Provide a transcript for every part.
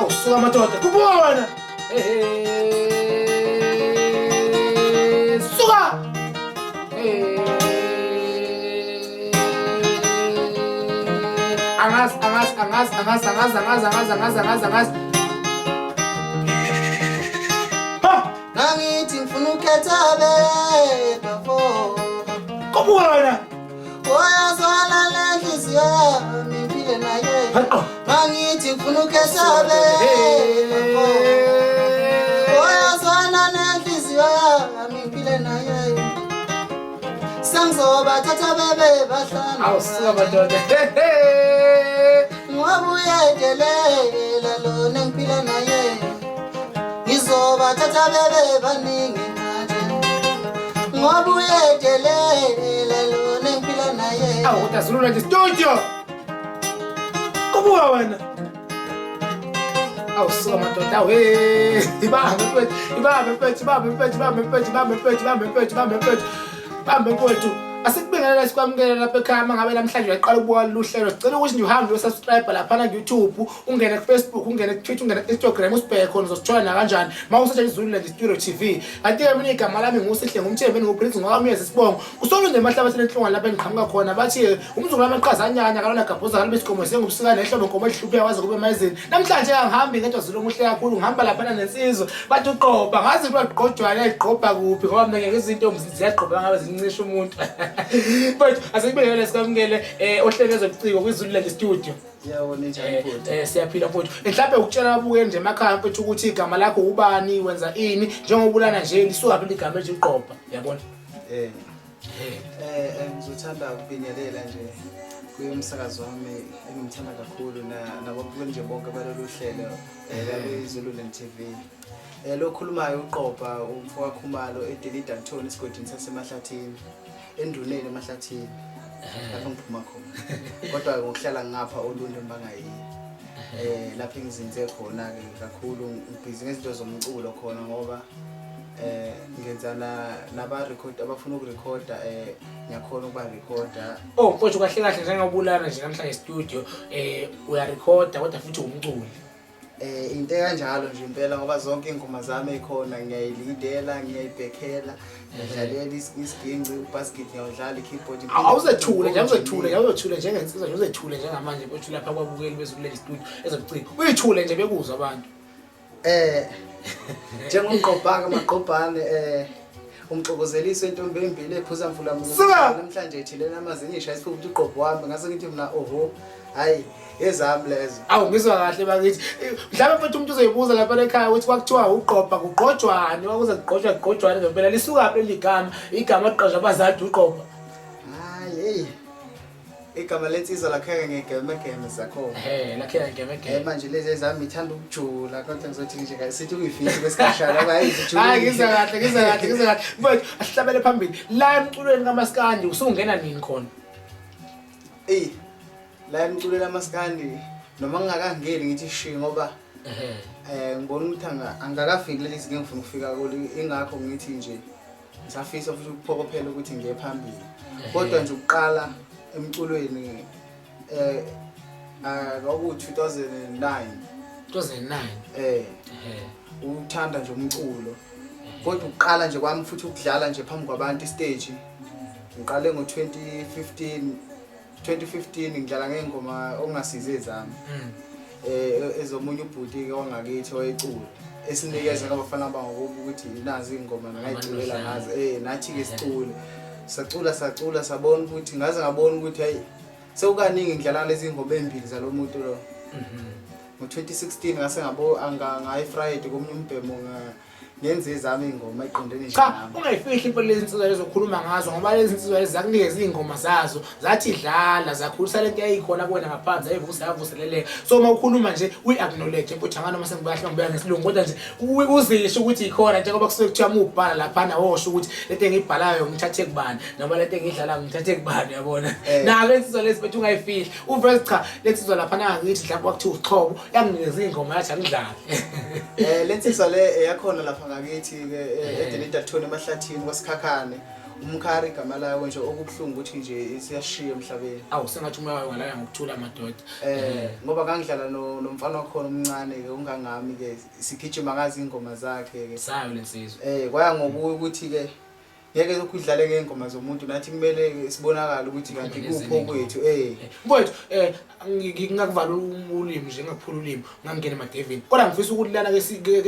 Awu suka madoda, khuphuka wena. Suka! Angazi, angazi, angazi, angazi, angazi, angazi, angazi, angazi, angazi, angazi. Ha! Ngangithi ngifuna ukhetha befo. Khuphuka wena. Oyazwana lenhliziyo yami ngiphile naye. Ngangithi ngifuna ukhetha befo. Oyazwana nenhliziyo yami ngiphile naye. Sengizobathatha bebe bahlanu. Awu suka madoda. Ngoba uyedelela lona engiphila naye. Ngizobathatha bebe baningi manje. Ngoba uyedelela lona engiphila naye. Awu kodwa Zululand Studio. Kubuka wena. Awu suka madoda we. Ibambe mfethu, ibambe mfethu, ibambe mfethu, ibambe mfethu, ibambe mfethu, ibambe mfethu, ibambe mfethu. Bambe mfethu. Asikubingelela sikwamukela lapha ekhaya uma ngabe namhlanje uyaqala ukubuka lolu hlelo. Sicela ukuthi nje uhambe uyosubscribe laphana ku-YouTube, ungene ku-Facebook, ungene ku-Twitter, ungene ku-Instagram, usibheke khona uzosithola nakanjani. Uma usearcha iZululand Studio TV. Kanti-ke mina igama lami nguSihle nguMthembu nguPrince ngokwamuyeza isibongo. Usolo nje emahlabathini enhlungwane lapha engiqhamuka khona bathi umzukulu wamaqhaza anyanya kalona gabhuza kalube isigomo sengubusika nehlobo nkomo elihluphe waze kube emayizini. Namhlanje angihambi ngedwa Zulu omuhle kakhulu ngihamba laphana nensizwa bathi uqopha ngazi ukuthi bagqojwana igqobha kuphi ngoba mina ngeke izinto ziyagqobha ngabe zincisha umuntu. But asikubekele sikamukele ohlelo ezobuciko kwiZululand Studio. Yebo ninjani bhuti? Siyaphila mfowethu. Mhlawumbe ukutshela ababukeli nje emakhaya mfowethu ukuthi igama lakho ubani wenza ini njengobulana nje lisuka phi igama elithi uqopha yabona? Ngizothanda ukubingelela nje kuye umsakazi wami engimthanda kakhulu na nababukeli nje bonke balolu hlelo lwezululand TV. Lo khulumayo uqopha umfo kaKhumalo eDelidalton esigodini saseMahlathini. Enduneni emahlathini lapho ngiphuma khona kodwa ngokuhlala ngapha olundi mbangayi lapho engizinze khona ke kakhulu ngibhizi ngezinto zomculo khona ngoba ngenza naba record abafuna ukurekhoda ngiyakhona ukuba recorda. Oh mfowethu kahle kahle njengobulana nje namhlanje studio uyarekhoda kodwa futhi umculi. Into ekanjalo nje impela ngoba zonke iy'ngoma zami ey'khona ngiyayilindela ngiyayibhekhela ngiyadlalela isiginci ubasket ngiyawudlala i-keyboard Awuzethule nje awuzethule nje awuzethule njengensizwa nje uzethule njengamanje mfowethu lapha kwabukeli beZululand Studio ezobuciko. Uyithule nje bekuzwa abantu. Njengomgqobhaka amagqobhane umxokozeliso intombi embili ephuza mfula Suka! namhlanje ithilena amazinyo ishaya isifuba ukuthi ugqobho wami ngase ngithi mina oho hayi ezami lezo. Awu ngizwa kahle bakithi. Mhlawumbe futhi umuntu uzoyibuza lapha ekhaya ukuthi kwakuthiwa ugqobha kugqojwani kwakuze kugqojwa kugqojwani ngempela lisuka phi leli gama igama ligqojwa abazali ugqobha. Hayi hey igama lensizwa lakheka ngegemegeme zakhona. Lakheka ngegemegeme. Manje lezi ezami ithanda ukujula kodwa ngizothi nje kayi sithi uyifihla kwesikhashana ngoba hayi zijulile. Hayi ngizwa kahle ngizwa kahle ngizwa kahle. Mfowethu asihlabele phambili. La emculweni kaMaskandi usungena nini khona? Ey la emculweni kaMaskandi noma ngingakangeni ngithi shi ngoba ngibona ukuthi angakafiki kuleli zinga engifuna ukufika kulo ingakho ngithi nje ngisafisa futhi ukuphokophela ukuthi ngiye phambili. Kodwa nje ukuqala emculweni kwaku 2009. 2009. Uthanda nje umculo. Kodwa ukuqala nje kwami futhi ukudlala nje phambi kwabantu istage ngiqale ngo 2015 ngidlala ngengoma okungasize ezami. Ezomunye ubhuti ke wangakithi owayecula esinikeza ngabafana bangokuba ukuthi nazi ingoma ngayiculela ngazo nathi ke sicule sacula sacula sabona ukuthi ngaze ngabona ukuthi hey sekukaningi ngidlala lezi ngoma ezimbili zalomuntu lo. Ngo 2016 ngase ngabo ngayi Friday komunye umbhemo ngenze ezami ingoma eqondene nje Cha, nami. ungayifihli impela lezi nsizwa lezi okhuluma ngazo ngoba lezi nsizwa lezi zakunikeza iy'ngoma zazo zathi dlala zakhulisa lento eyayikhona kuwena ngaphansi yayivusa yavuseleleka. So uma ukhuluma nje uyi-acknowledge futhi angani noma sengibahle ngibuya ngesilungu kodwa nje uzisho ukuthi ikhona njengoba kusuke kuthiwa uma ubhala laphana wosho ukuthi lento engiyibhalayo ngithathe kubani noma lento engiyidlalayo ngithathe kubani uyabona. Nayo le nsizwa lezi bethu ungayifihli uveze cha le nsizwa laphana ngithi mhlawumbe kwakuthiwa uXhobo yanginikeza iy'ngoma yathi angidlale. Le nsizwa le eyakhona lapha ngakithi ke eDelidalton emahlathini kwaSikhakhane. Umkhari igama layo nje, okubuhlungu ukuthi nje isiyashiya emhlabeni. Awu, sengathi umoya wayo ungalala ngokuthula, madoda. Ngoba ngangidlala nomfana wakhona omncane ke, ungangami ke, sigijima ngazi ingoma zakhe ke. Sayo lensizwa. Kwaya ngokuya ukuthi ke ngeke lokhu udlale ngey'ngoma zomuntu, nathi kumele sibonakale ukuthi kanti kuphi okwethu. Mfowethu, ngingakuvala ulimi nje, ngingakuphula ulimi, ngangingena emadevini, kodwa ngifisa ukuthi lana ke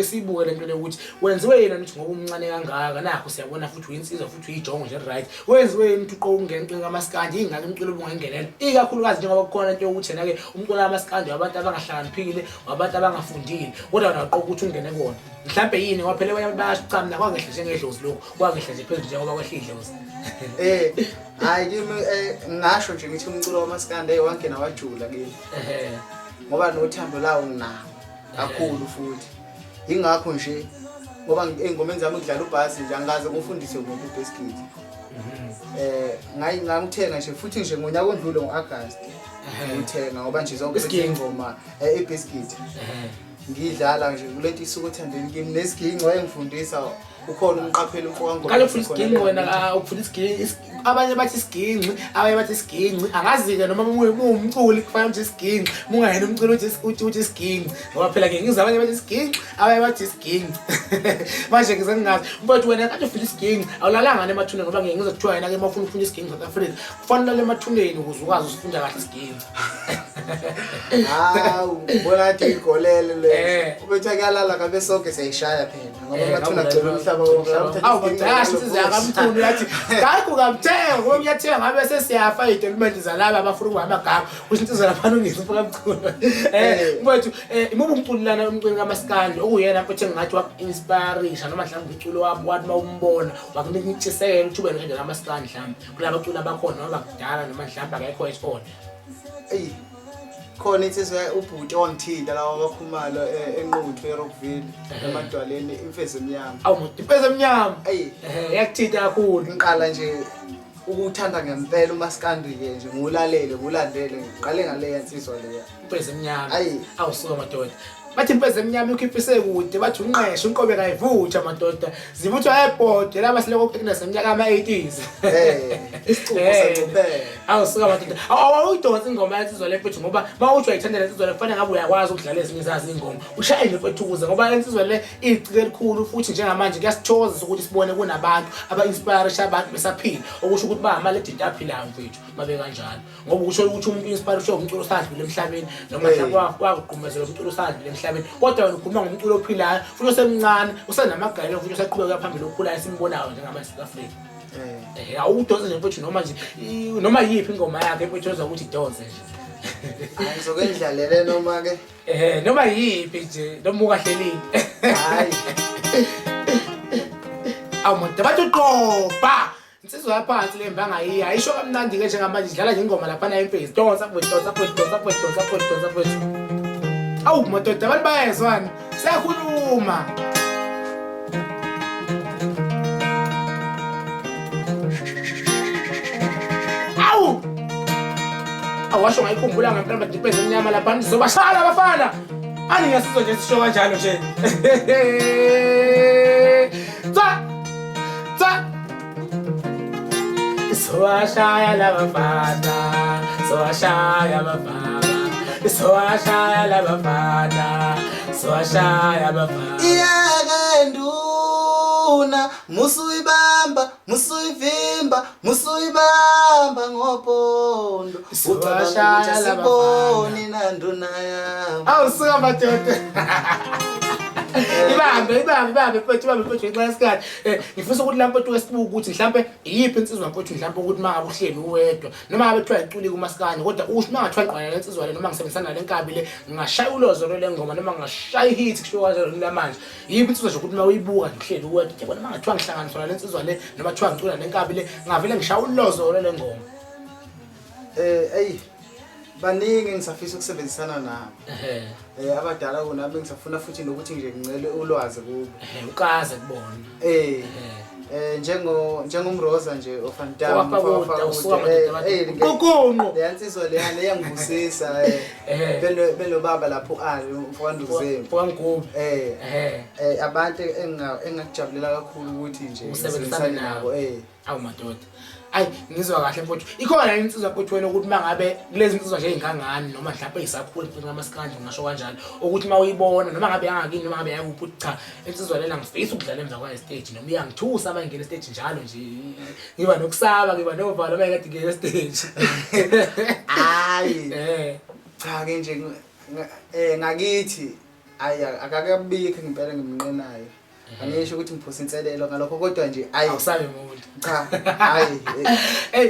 siyibuke le nto le ukuthi wenziwe yena ukuthi ngoba umncane kangaka, nakho siyabona futhi uyinsizwa futhi uyijongo nje, right? Wenziwe yena ukuthi uqoke ukungena emculweni kamaskandi? Ingake umculo ubungayingenela, ikakhulukazi njengoba kukhona into yokuthi yena-ke umculo kamaskandi wabantu abangahlakaniphile, wabantu abangafundile, kodwa wena waqoka ukuthi ungene kuwona. Mhlampe yini? Ngoba phela abanye bayasho, cha, mina kwangehla njengedlozi, lokhu kwangehla nje phezulu njengoba kwehla idlozi. Hayi, kimi ngingasho nje ngithi umculo wamaskandi wangena wajula kimi. Ngoba nothando lawo nginalo kakhulu, futhi ingakho nje ngoba ey'ngomeni zami kudlala ubhasi nje, angikaze ngifundise umuntu i-bass guitar. Ngangithenga nje futhi nje ngonyaka ondlule ngo-August, ngithenga ngoba nje zonke Isiginci. izingoma, i-bass guitar ngiyidlala nje kulento isuka othandweni kimi, nesiginci wayengifundisa ukhona umqapheli umfo. Kaloku ufuna isiginci wena, ufuna isiginci. Abanye bathi isiginci, abanye bathi isiginci, angazi-ke noma muwumculi kufanele ukuthi isiginci, mungayena umculi uthi isiginci, ngoba phela ke ngizwa abanye bathi isiginci, abanye bathi isiginci. Manje ngize ngingazi, mfowethu, wena kade ufuna isiginci, awulalanga emathuneni? Ngoba ngike ngizwe kuthiwa yena-ke uma ufuna ukufunda isiginci South Africa, kufanele ulale emathuneni ukuze ukwazi usifunda kahle isiginci. Hawu, ngibona ngathi igolele le. Ubethe kuyalala kabe sonke siyayishaya phela ngoba amathuna agcwele umhlaba wonke. Awu, kodwa insizwa yakamchunu yathi kakho kamthenga, ngoba kuyathenga ngabe sesiyafa iy'dokumenti zalaba abafuna ukuba amagama, kusho insizwa laphana ungizwa umfo kamchunu. Mfowethu, imuphi umculi lana, umculi kamaskandi okuyena mfethu engingathi waku-inspirisha, noma mhlawumbe umculo wabo wathi uma umbona wakunika intshisekelo ukuthi ube nothando lamaskandi, mhlawumbe kulaba baculi abakhona noma bakudala noma mhlawumbe akekho esikhona? Eyi, khona insizwa, ubhuti owangithinta lawa abakhumalo eNquthu, eRockville, emadwaleni, Imfezi Emnyama. Awu muntu, Imfezi Emnyama. Eyi. Yakuthinta kakhulu. Ngiqala nje ukuthanda ngempela umaskandi-ke nje, ngiwulalele, ngiwulandele, ngiqale ngaleya nsizwa leya. Imfezi Emnyama. Ayi. Awusuka madoda, bathi Imfezi Emnyama ukhiphise kude, bathi unqeshe unqobe kayivutha madoda, zivuthwa ebhode laba siloko kuneseminyaka ama-80s. Isicubu sancuphela. Awusuka madoda, awuyidonsa ingoma yensizwa le mfethu, ngoba uma uthi uyayithanda le nsizwa le, kufanele ngabe uyakwazi ukudlala ezinye zazo iy'ngoma, ushaye nje mfethu ukuze, ngoba le nsizwa le iyiciko elikhulu, futhi njengamanje kuyasithokozisa ukuthi sibone kunabantu aba-inspirisha abantu besaphila, okusho ukuthi bangama-legend aphilayo mfethu babe kanjalo, ngoba kusho ukuthi umuntu inspirishwe umculo osadlule emhlabeni noma mhlawumbe wakugqumezela umculo osadlule emhlabeni, kodwa wena ukhuluma ngomculo ophilayo futhi osemncane, usenamagalelo futhi osaqhubeka phambili, okhulayo, esimbonayo njengamanje South Africa. Awudonse nje mfethu, noma nje noma yiphi ingoma yakhe mfethu ozwa ukuthi idonse nje. Hayi, ngizoke ngidlalele noma ke. Noma yiphi nje, noma ukahlelile. Hayi. Awu muntu, bathi uqoba insizwa yaphansi le mbangayiya, ayisho kamnandi-ke njengamanje, idlala nje ingoma laphana eMfezi. Donsa mfethu, donsa mfethu, donsa mfethu, donsa mfethu, donsa mfethu. Awu madoda, abantu bayezwana, siyakhuluma. Awu, awasho ngayikhumbula ngempela badipeze emnyama lapha, nizobashala abafana ani, ngiyasizwa nje sisho kanjalo nje. Tsa tsa, sowashaya labafana, sowashaya abafana, sowashaya labafana, sowashaya abafana. Iyeke nduna, musuyibamba, musuyivimba, musuyibamba ngopondo. Sowashaya Ucabanga ukuthi labafana. asiboni na nduna yami? Awusuka madoda, ibambe, ibambe, ibambe mfethu, ibambe mfethu, ngenxa yesikhathi. Ngifisa ukuthi la mfethu esibuka ukuthi mhlampe iyiphi insizwa mfethu, mhlampe ukuthi uma ngabe uhleli uwedwa noma ngabe kuthiwa iculi kumaskandi, kodwa usho uma ngathiwa ngqwana le nsizwa le noma ngisebenzisana nale nkabi le, ngingashaya ulozo lo le ngoma noma ngingashaya i-hit, kushiwo kanjalo lamanje. Yiphi insizwa nje ukuthi uma uyibuka nje uhleli uwedwa, yabona, uma ngathiwa ngihlanganiswa nale nsizwa le noma kuthiwa ngicula le nkabi le, ngavele ngishaya ulozo lo le ngoma? Eyi, baningi engisafisa ukusebenzisana nabo. Abadala kunami, ngisafuna futhi nokuthi nje ngincele ulwazi kubo. Ukaze kubona. Njengo njengomroza nje ofantam Owafakude, usuka madoda amadoda. Uqukunqu. Leya nsizwa leya leyangibusisa belo belobaba lapho ali umfowanduzeni. Mfowangube. Abantu engakujabulela kakhulu ukuthi nje Usebenzisane nabo. Awu madoda. Ayi ngizwa kahle mfowethu. Ikhona insizwa mfowethu wena ukuthi mangabe kulezi insizwa nje ezingangani noma mhlawumbe ezisakhula mfowethu ngamasikandi ngisho kanjalo ukuthi uma uyibona noma ngabe yangakini noma ngabe yakuphi uthi cha insizwa lena ngifisa ukudlala emva kwayo stage noma iyangithusa uma ingena stage njalo nje ngiba nokusaba ngiba novalo uma ikade ingena stage. Hayi. Cha ke nje ngakithi ayi akakabikho ngempela ngimnqenayo. Angisho ukuthi ngiphosa inselelo ngalokho kodwa nje ayi awusabe muntu. Cha, hayi. Hey,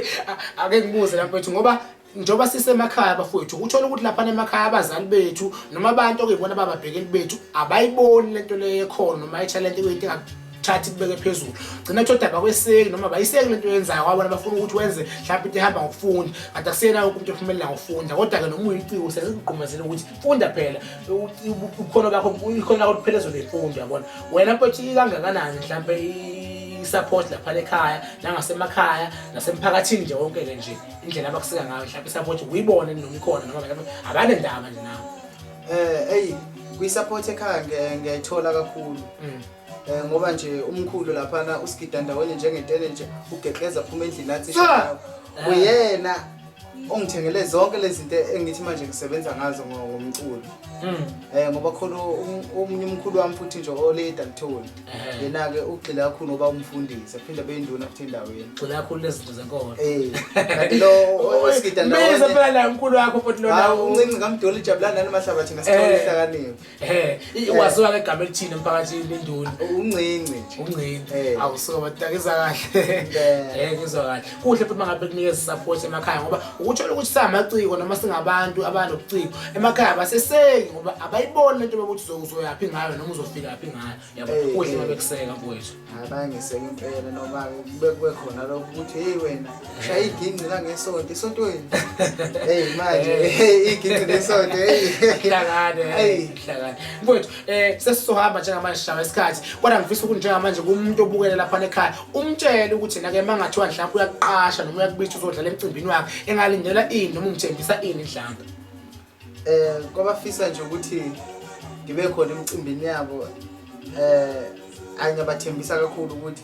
ake ngibuze lapho mfethu ngoba njengoba sisemakhaya bafowethu uthola ukuthi lapha emakhaya abazali bethu noma abantu okuyibona bababhekeli bethu abayiboni lento leyo ekhona noma i-talent ekuyinto engathathi kubeke phezulu. Gcina thoda abakweseki noma bayiseki lento oyenzayo kwabona bafuna ukuthi wenze mhlawumbe into ehamba ngokufunda kanti akusiyena wonke umuntu ophumelela ngokufunda kodwa-ke noma uyiciko siyazigqumezela ukuthi funda phela ubukhono bakho ikhono lakho liphelezwe ngemfundo yabona wena mfethu ikangakanani mhlampe i-support lapha ekhaya nangasemakhaya nasemphakathini nje wonke-ke nje indlela abakusika ngayo mhlampe i-support uyibone noma ikhona noma mhlampe abanendaba nje nawe. Eyi kwi-support ekhaya ngiyayithola kakhulu. Ngoba nje umkhulu laphana usigida ndawonye njengetele nje ugeqeza phuma endlini athi uyena ongithengele zonke lezi zinto engithi manje ngisebenza ngazo ngomculo. Ngoba khona omunye umkhulu wami futhi nje oleda Litholi. Yena ke ugxila kakhulu ngoba umfundisi aphinde abe induna futhi endaweni. Ugxila kakhulu lezi zinto zenkolo. Kanti lo osigida ndawonye. Miza phela la umkhulu wakho futhi lona. Uncinci ngamdoli ijabulani nani mahlabathi ngasithola ihlakanipho. Waziwa ngegama elithini emphakathini induna? Uncinci nje. Uncinci. Awusuka badakiza kahle. Ngizwa kahle. Kuhle futhi mangabe kunikeza support emakhaya ngoba ukuthola ukuthi samaciko noma singabantu abanobuciko emakhaya abaseseki ngoba abayiboni lento yokuthi uzoyaphi ngayo noma uzofika phi ngayo. Yabo kuhle uma bekuseka mfowethu. Hayi bayangiseka impela noma kube kube khona lokho ukuthi hey wena shaya iginci la ngesonto esontweni. Hey manje hey iginci lesonto hey. Hlangane hlangane. Mfowethu sesizohamba njengamanje sishaya isikhathi kodwa ngifisa ukuthi njengamanje kumuntu obukele lapha ekhaya umtshele ukuthi yena ke mangathiwa mhlawumbe uyakuqasha noma uyakubiza uzodlala emcimbini wakhe engalindela ini noma umthembisa ini mhlawumbe. Kwabafisa nje ukuthi ngibe khona emcimbini yabo angiyabathembisa kakhulu ukuthi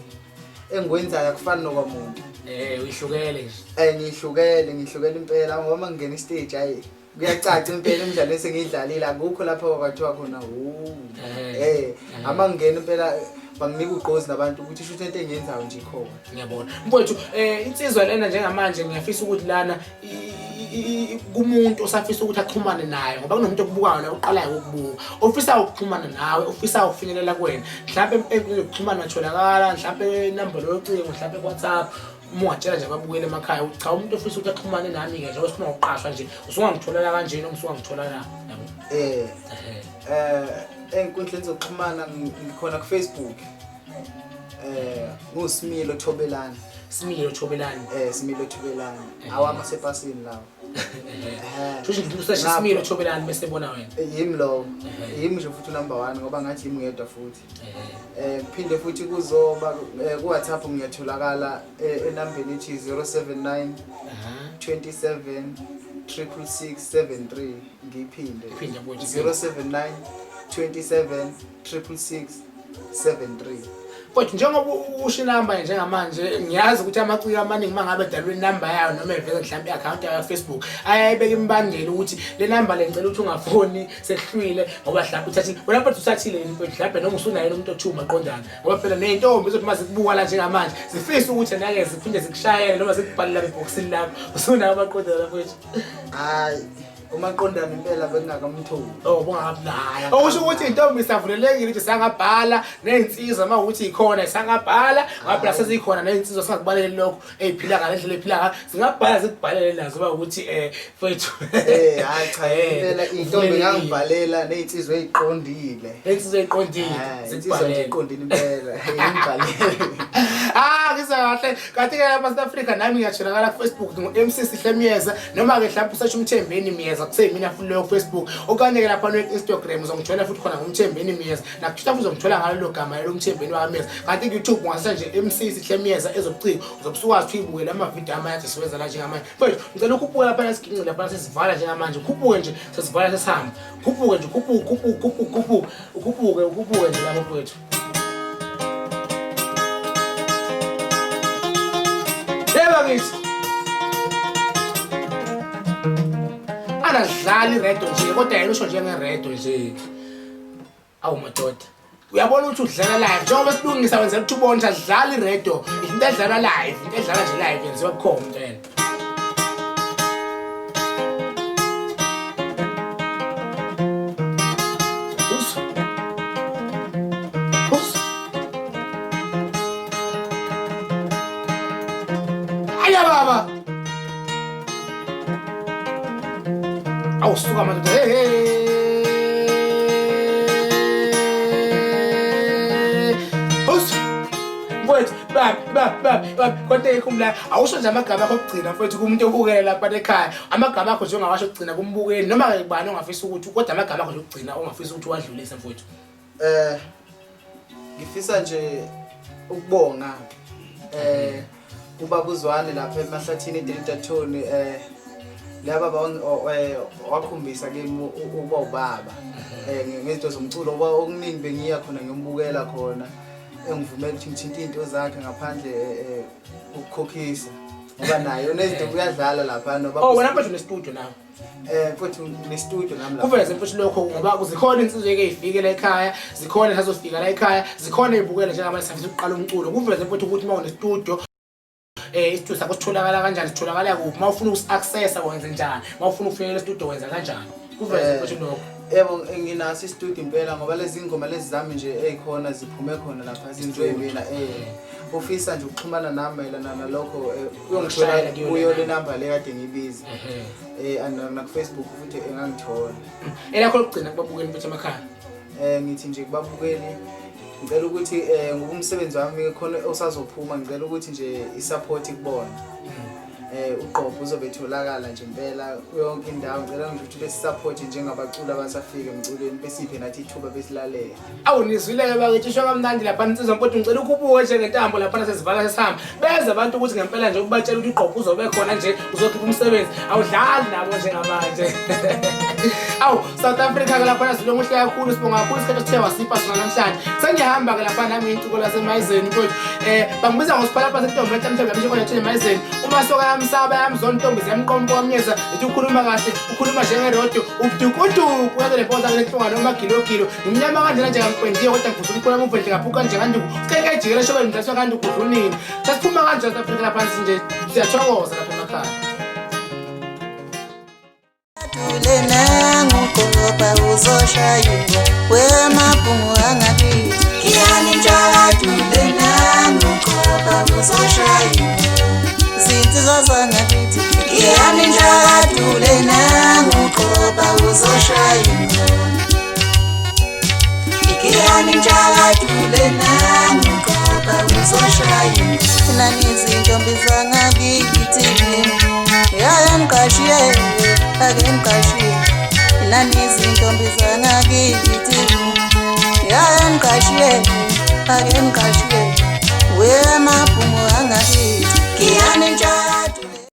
engikwenzayo akufani nokwamuntu. Uyihlukele nje. Ngihlukele, ngihlukele impela ngoba uma ngingena istage hayi kuyacaca impela imidlalo esengiyidlalile akukho lapho kwathiwa khona ama ngingena impela banginika ugqozi nabantu ukuthi shuthi into engiyenzayo nje ikhona. Ngiyabona. Mfowethu insizwa lena njengamanje ngiyafisa ukuthi lana kumuntu osafisa ukuthi axhumane naye ngoba kunomuntu okubukayo la uqalayo ukubuka ofisa ukuxhumana nawe ofisa ukufinyelela kuwena mhlawumbe enkundleni yokuxhumana atholakala mhlawumbe inombolo yocingo mhlawumbe ku-WhatsApp uma ungatshela nje ababukeli emakhaya ukuthi cha umuntu ofisa ukuthi axhumane nami-ke njengoba sikhuluma ngokuqashwa nje usungangithola kanje noma usungangithola la yabo. Ey'nkundleni zokuxhumana ngikhona ku-Facebook. NguSimilo Thobelani. Similo Thobelani. Similo Thobelani. Awami asepasini lawo. Kusho ukuthi useshe Similo Thobelani bese bona wena. Yimi lowo. Yimi nje futhi number 1 ngoba ngathi yimi ngedwa futhi. Kuphinde futhi kuzoba ku WhatsApp ngiyatholakala enambeni ethi 079 27 66673 ngiphinde. 079 27 66673. Kodwa njengoba usho inamba njengamanje ngiyazi ukuthi amaciko amaningi mangabe edalwe inamba yayo noma eveza mhlawumbe i-account yayo ya-Facebook ayayibeka imibandela ukuthi le namba le ngicela ukuthi ungafoni sekuhlwile ngoba mhlawumbe uthathile wena mfethu uthathile yini mfethu mhlawumbe noma usunayo umuntu othiwa umaqondana ngoba phela ney'ntombi izothi uma zikubuka la njengamanje zifise ukuthi nake ziphinde zikushayele noma zikubhalele lapha ebhokisini lakho usunayo umaqondana mfethu. Hayi umaqondana impela bengingakamtholi. Oh bungakabulala. Okusho ukuthi intombi isavulelekile ukuthi sangabhala nezinsizwa uma ukuthi ikhona sangabhala ngoba phela sezikhona nezinsizwa singakubaleli lokho eziphila ngale ndlela ephila ngayo singabhala zikubhalele nazo uma ukuthi mfethu. Hayi cha impela intombi ngangibhalela nezinsizwa eziqondile. Nezinsizwa eziqondile zikubhalele. Iqondile impela ngibhalele. Ah Ngizwa kahle. Kanti-ke lapha South Africa nami ngiyatholakala ku-Facebook ngu-MC Sihle Myeza, noma-ke mhlawumbe usesho uMthembeni Myeza, kuseyimina futhi leyo ku-Facebook. Okanye-ke lapha no-Instagram uzongithola futhi khona nguMthembeni Myeza, naku-Twitter futhi uzongithola ngalelo gama lelo uMthembeni wakaMyeza. Kanti ku-YouTube ungasesha nje MC Sihle Myeza ezobuciko, uzobe usukwazi ukuthi uyibukele amavidiyo amanye ade siwenza la njengamanje. Mfethu, ngicela ukhuphuke lapha esiginqini lapha sesivala njengamanje, ukhuphuke nje sesivala sesihamba, khuphuke nje, khuphuke, khuphuke, khuphuke, khuphuke, ukhuphuke, ukhuphuke nje lapho mfethu. Yebo ngithi angadlali iredo nje, kodwa yena usho njengeredo nje. Awu madoda, uyabona ukuthi udlala live njengoba silungisa wenzela ukuthi ubone ukuthi adlala iredo, into edlalwa live, into edlala nje live yenziwa bukhoma impela. Uso. Uso. Aya baba. Awu suka madoda. Hey hey. Uso. Mfowethu, baba, baba, baba, baba, kodwa ikhumbula awusho nje amagama akho okugcina mfowethu kumuntu obukele lapha ekhaya. Amagama akho nje ongawasho okugcina kumbukeli noma ke kubani ongafisa ukuthi, kodwa amagama akho nje okugcina ongafisa ukuthi uwadlulise mfowethu. Ngifisa nje ukubonga ubaba uZwane lapha emahlathini eDeltatoni, laba wakhombisa kimi ukuba ubaba ngezinto zomculo, ngoba okuningi bengiya khona ngiyombukela khona, engivumela ukuthi ngithinte iy'nto zakhe ngaphandle ukukhokhisa, ngoba naye unezinto uyadlala lapha noba. Oh, wena mfethu une-studio nawe? Mfethu ne-studio nami lapha. Kuveze mfethu lokho, ngoba zikhona insizwa eke ifike la ekhaya, zikhona esazofika la ekhaya, zikhona ey'bukela njengamanje safisa ukuqala umculo. Kuveze mfethu ukuthi uma une-studio, isitudio sakho sitholakala kanjani, sitholakala kuphi, uma ufuna ukusi-accessa wenze njani, uma ufuna ukufinyelela estudio wenza kanjani? Kuveze mfethu lokho. Yebo, nginaso istudio impela, ngoba lezi ngoma lezi zami nje ey'khona ziphume khona lapha, zenziwe yimina. Ufisa nje ukuxhumana nami mayelana nalokho, uyongithola Ushayela kuyo kuyo le le namba le kade ngiyibiza. Naku-Facebook futhi engangithola. Elakho lokugcina kubabukeli mfethu emakhaya? Ngithi nje kubabukeli, ngicela ukuthi ngoba umsebenzi wami khona osazophuma, ngicela ukuthi nje i-support kubona. Uqobo uzobe etholakala nje impela yonke indawo. Ngicela nje ukuthi besisupport njengabaculi abasafika emculweni, besiphe nathi ithuba besilalele. Awu nizwile-ke bakithi, isho kamnandi lapha insizwa mfowethu. Ngicela ukhuphuke nje ngentambo lapha sesivala sesihamba, beze abantu ukuthi ngempela nje ukubatshela ukuthi uGqobho uzobe khona nje, uzokhipha umsebenzi, awudlali nabo njengamanje. Awu South Africa ke lapha zilongo uhle kakhulu, sibonga kakhulu isikhathi esithe wasipha sona namhlanje. Sengiyahamba ke lapha nami ngiciko lasemayizeni mfowethu. Bangibiza ngosiphalapha sentombi enhle mhlawumbe yamisho khona thina emayizeni. Uma soka yamsaba yamzona intombi ziyamqompa wamyeza, ethi ukhuluma kahle, ukhuluma njengerodo, ubudukuduku uyaze lempoza lenhlunga noma gilogilo. Ngimnyama kanjena nje ngamkwendiwe kodwa ngivusa umkhulu wami uvendle ngaphuka nje kanti uceke ejikele shobeni mdlaswa kanti ugudlunini. Sesiphuma kanje South Africa lapha nje, siyathokoza lapha emakhaya. Uqoba uzoshaya wemabhungu angakithi Khiyani njalo nangu uqoba uzoshaya zinsizwa zangakithi Khiyani njalo nangu uqoba uzoshaya Khiyani njalo nangu uqoba uzoshaya Nani izintombi zangakithi Yaya mqashiye ake mqashiye Nani izintombi zangakithi Yaya mqashiye ake mqashiye Wemabhungu angakithi Khiyani njalo.